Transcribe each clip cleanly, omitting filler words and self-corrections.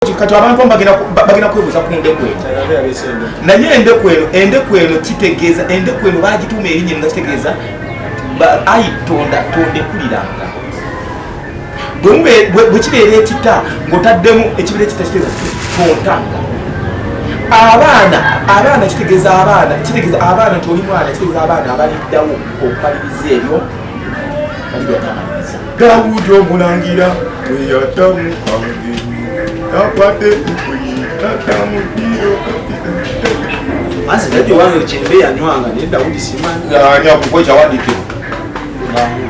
Kati abantu bagenda kwebuuza ku ndeku eno. Naye endeku eno kitegeeza, endeku eno bagituuma erinnya nga kitegeeza ayi tonda tondekuliranga. Bwe kibeera ekita ng'otaddemu ekibeera ekita, kitegeeza tontanga abaana. Abaana kitegeeza abaana, kitegeeza abaana nti oli mwana, kitegeeza abaana abaliddawo okumaliriza ebyo bali byatamaliriza. Dawudi omulangira weyatamukange takwate enkuyi tatamudiro. Anze jjajja wange kyembe yanywanga, naye Dawudi simanyi. Ani akuwa ekyawandiikibwa?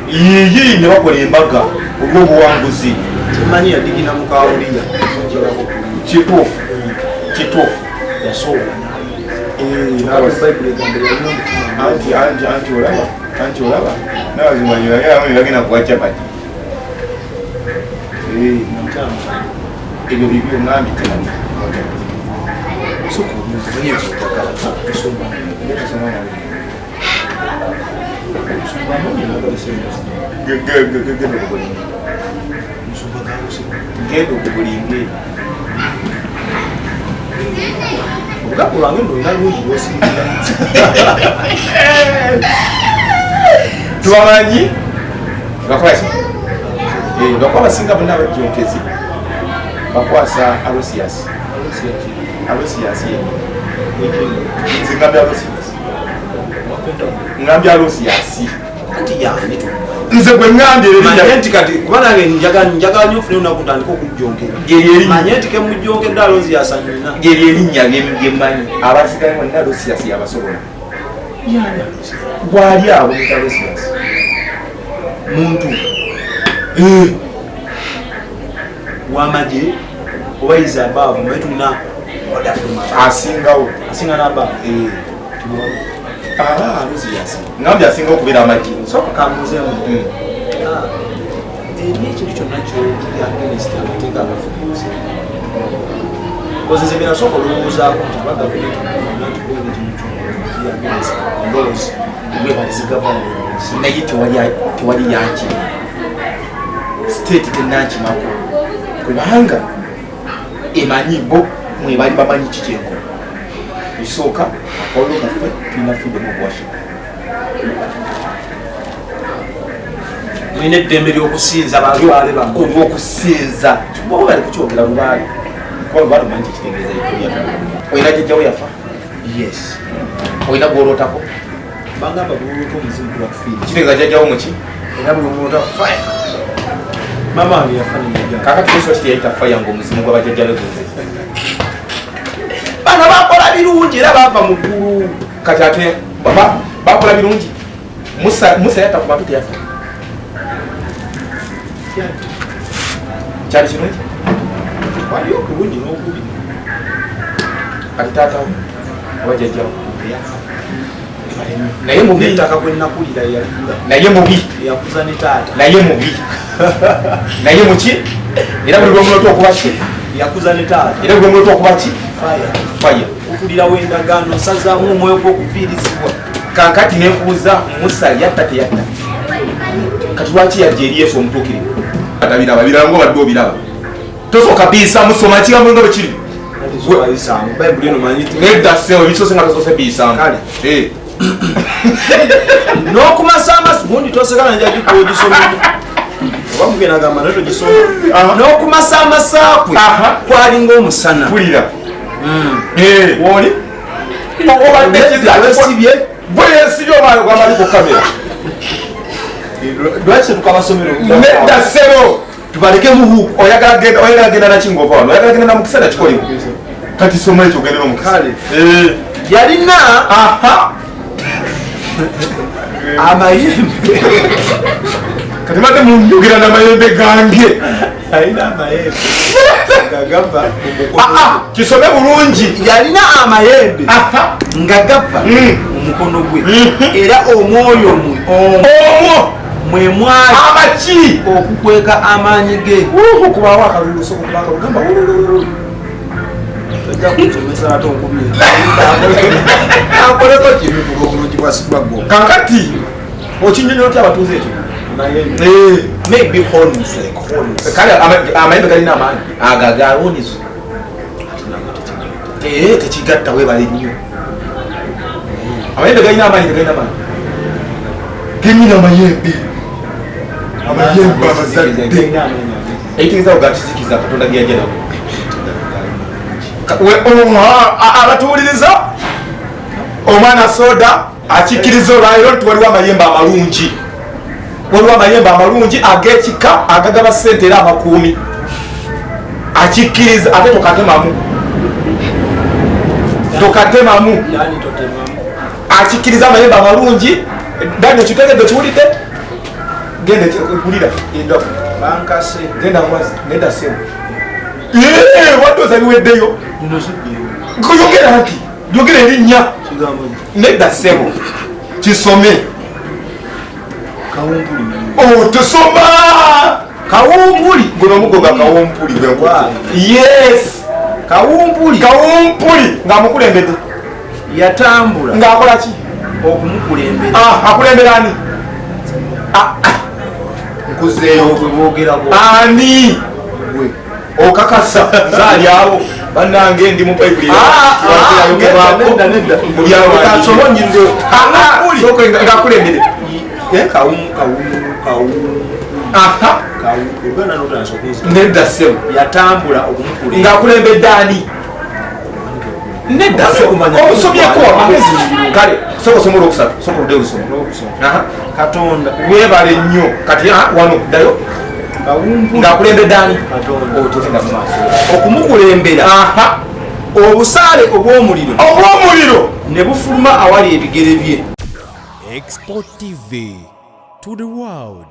Yiyi, ne bakola embaga olw'obuwanguzi. Kimanyi yadigina mukawuliya. Kituufu, kituufu. Yasooka Bayibuli egamba yalina omutima. Anti olaba nabazimanyi bagenda kuwa capati. Ebyo bibyo ngambye temanyi. Sooka omanye ebyokwagala musumba. Musumba amanyi nagalesemuzi. Genda okugulinga. Musumba gawuse. Genda okugulinge. Olugaku lwange nno olina lungi lwosingira. Tubamanyi bakolaki? Bakuba abasinga bonna abajjonkezi bakwasa Alosias. Alosias yennyini. Nze ngambye Alosias, ngambye Alosias. Anti yani Nze gwe ngambye. Manye nti kati kuba nange njagala nnyo ofune olunaku ntandika okujjonkera. Lyeryo erinnya. Manye nti kemujjonkedde Alosias anyina. Lyeryo erinnya lyemmanyi. Abasigaye bonna Alosias yabasobola. Gwali awo muyita Alosias. Muntu wamagye oba is above? Maye tulina order from above. Asingawo. Asinga n'above. Aba Alosias ngambye asinga okubeera amagye. Sooka kambuzeemu. Eri ekintu kyonna kyokiri against amateeka agafuga, koze nze nasooka olowoozaako nti kuba gavumenti nti kuba ekintu kiri against laws zigavana. Naye tewali yankima, state tenankimako, kubanga emanyi bo mwebali bamanyi kikyenkola. Ekisooka, akawolo kaffe tulina freedom of worship. Mulina eddembe ly'okusinza balubaale bammwe. Olwokusinza oba bali kukyogera lubaale, kuba lubaale omanyi kyekitegeeza. Olina jjajjawo yafa? Yes. Olina gwolootako? Bangamba bululuta omuzimu guba kufiiri. Kitegeeza jjajjawo muki? Era bululuta fire. Mama wange yafa nenjajja. Kakati Yesu kiti yayita fire ngaomuzimu gw'abajjajja be guze. Bano bakola birungi era bava mu ggulu. Kati ate bakola birungi. Musa yatta ku bantu, teyatta? Kyali kirungi? Waliyo okulungi n'okubi. Kati taatawo oba jjajjawo naye mubi? N'ettaka kwe nakulira yaligula. Naye mubi? Yakuza ne taata. Naye mubi, naye muki? Era buli lwomulota okuba ki? Yakuza ne taata. Era buli lwomulota okuba ki? Fire. Fire. Okulirawo endagaano, nsazaamu omwoyo gw'okufiirizibwa. Kankati nenkubuuza, Musa yatta, teyatta? Kati lwaki yajja eri Yesu omutuukirivu? Atabiraba birala nga obadde obiraba, tosooka biisa musoma kigambo nga bwe kiri. Bayisaamu Bayibuli eno manyi. Nedda ssebo, ebisoose nga tosoose biyisaamu. Kale. Eh. N'okumasa amaso gundi tosekana njagikuwa ogisomemu oba mugenda gamba naye togisoma. N'okumasa amasa kwe kwalinga omusana. Pulira. Eh. Woli obadde wesibye. Gwe yesibye oba gwamali ku kamera? Lwaki tetukabasomero? Nedda ssebo. Tubaleke muhuku. Oyagala genda nakingova wano, oyagala genda namukisa nakikolimu. Kati soma ekyo ogendera omukisa. Kale. Eh. Yalina amayembe. Kati badde munjogera n'amayembe gange. Yalina amayembe nga gava mu mukono. Ah, ah, kisome bulungi. Yalina amayembe nga gava mu mukono gwe, era omwoyo mwe omwo mwe mwali amaki okukweka amaanyi ge. Okubawo akalulu, soka okuba akalulu gamba wulululu. Tojja kunsomesa ate onkubye akoleko kimu ku lwobulungi bwa struggle. Kankati okinyonyola otya abatuuze ekyo? Amayembe. Eh. Maybe horns, like horns. Kale amayembe galina amaanyi aga ga horns. Tekigatta. Webale nnyo. Amayembe galina amaanyi, tegalina maanyi? Genyini amayembe, amayembe abazadde. Ekitegeeza gatizikiza Katonda geyajja nago. Abatuwuliriza, omwana soda akikkiriza olwaliro nti waliwo amayembe amalungi, waliwo amayembe amalungi ag'ekika agagaba ssente era amakuumi. Akikkiriza. Ate tokatemamu, tokatemamu. Akikkiriza amayembe amalungi. Daniel, kitegedde? Okiwulidde? Genda, wulira. Bankase. Genda mwazi. Neda sebo, wadde ozabiweddeyo. Yogera nti, yogera erinnya. Nedda ssebo, kisome. Oh, tusoma. Kawumpuli. Guno omugo gwa kawumpuli. Yes. Kawumpuli. Kawumpuli ng'amukulembedde. Yatambula. Ng'akola ki? Okumukulembera. Ah, akulembera ani? Ah, ah. Nkuzeeyo gwe boogerako. Ani? Okakasa nze ali awo? Bannange, ndi mu Bayibuli. Nedda, nedda. Mu byawandiikibwa. Kasoma onyinze. Sooka ng'akulembere. Kawu. Aha. Kawu oluganda notandisa okunzita. Nedda ssebo. Yatambula okumukulembera. Ng'akulembedde ani? Nedda ssebo. Omusomyeko amagezi. Kale sooka osoma olwokusatu, sooka oludde olusoma. Aha. Katonda. Weebale nnyo. Kati wano ddayo. Kawumpuli. Ng'akulembedde ani? Katonda. Oh, togenda mu maaso. Okumukulembera. Aha. Obusaale obw'omuliro obw'omuliro ne bufuluma awali ebigere bye. Export TV to the world.